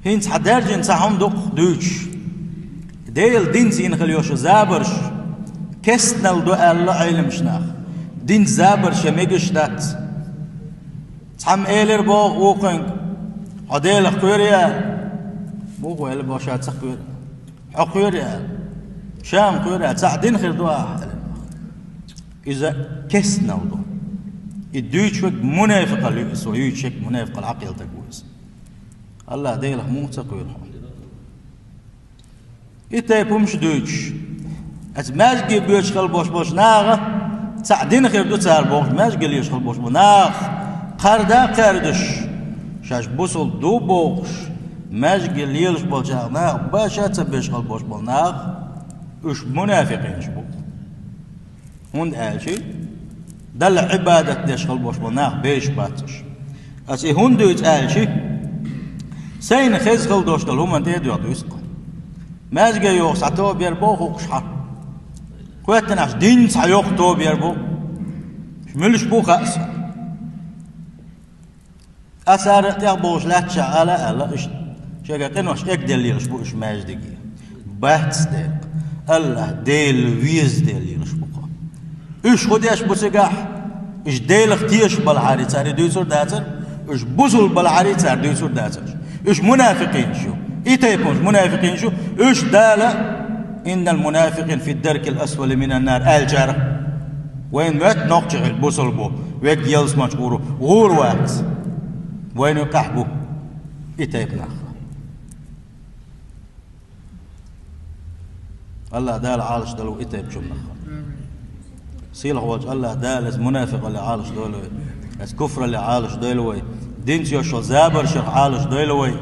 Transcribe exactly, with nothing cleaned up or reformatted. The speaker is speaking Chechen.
ХӀинца хьан даьржина цхьа хӀума ду-кх дуьйцуш. Делан динца йина хила йолу забарш кестнал ду аьлла Ӏеламнаха. Динца забарш ян мегаш дац. Цхьамма элира боху вукхуьнга: «Хьо Делах кхоьрий?» — аьлла. Муха аьлла боху ша ца кхоьру. «Хьо кхоьрий?» — аьлла. «Ша-м кхоьру», — аьлла. «Цхьаъ дина хир ду ахьа?» — аьлла. Иза кестнал ду. И дуьйцуш верг мунафикъал ю иза, со юьйцуш верг мунафикъал хьакъ йолу стаг ву иза. АллахӀ Делах муха ца кхоьру хьо? И тайпа хӀумаш дуьйцуш. Аса маьждиге боьдуш хила болуш болчу наха цхьаъ дина хир ду цара бохуш, маьждиге лелаш хила болуш болу нах, кхарда а кхаьрдаш, шаьш бусулба ду бохуш, маьждиге лелаш болчу наха баша а ца беш хила болуш болу нах, уьш мунафикъинаш бу. ХӀунда аьлча Далла Ӏибадат деш хила болуш болу нах беш бац уьш. Аса и хӀунда дуьйцу аьлча, сайна хеза хила долуш долу хӀуманна тӀе а доьгӀна дуьйцу-кх. Маьждиге йогӀу схьа тоба яр боху-кх уьш хьан. Кхеттанаш динна схьа йоккха тоба яр бу. Муьлш бу хаьа сан. Аса ара а тӀехбовлуш лаьтташ ала а аьлла, иштта шайга къинош эгделла лелаш бу уьш маьждиге. Бац дерг. АллахӀ Дела веза Дела лелаш бу-кх. Уьш хӀун деш бу цигахь? Уьш Делах тешаш балахьара цара и дуьйцур дацара, уьш бусулба балахьара цара дуьйцур дацара. Уьш мунафикъинаш ю. И тайпанаш мунафикъинаш ю. Уьш Дала: «Иннал мунафикъина фид даркил асфали минан нар», — аьллачара. Вайн моьтту нохчи хила бусулба бу, верг ялсаманчу гӀур ву, гӀур вац. Вайн юкъахь бу и тайпа нах. АллахӀ Дала Ӏалаш дойла вай и тайпа чумнах. Сийлахь волчу АллахӀ Дала аса мунафикъалле Ӏалаш дойла вай, аса куфралле Ӏалаш дойла вай, динца йолуш йолу забаршах Ӏалаш дойла вай.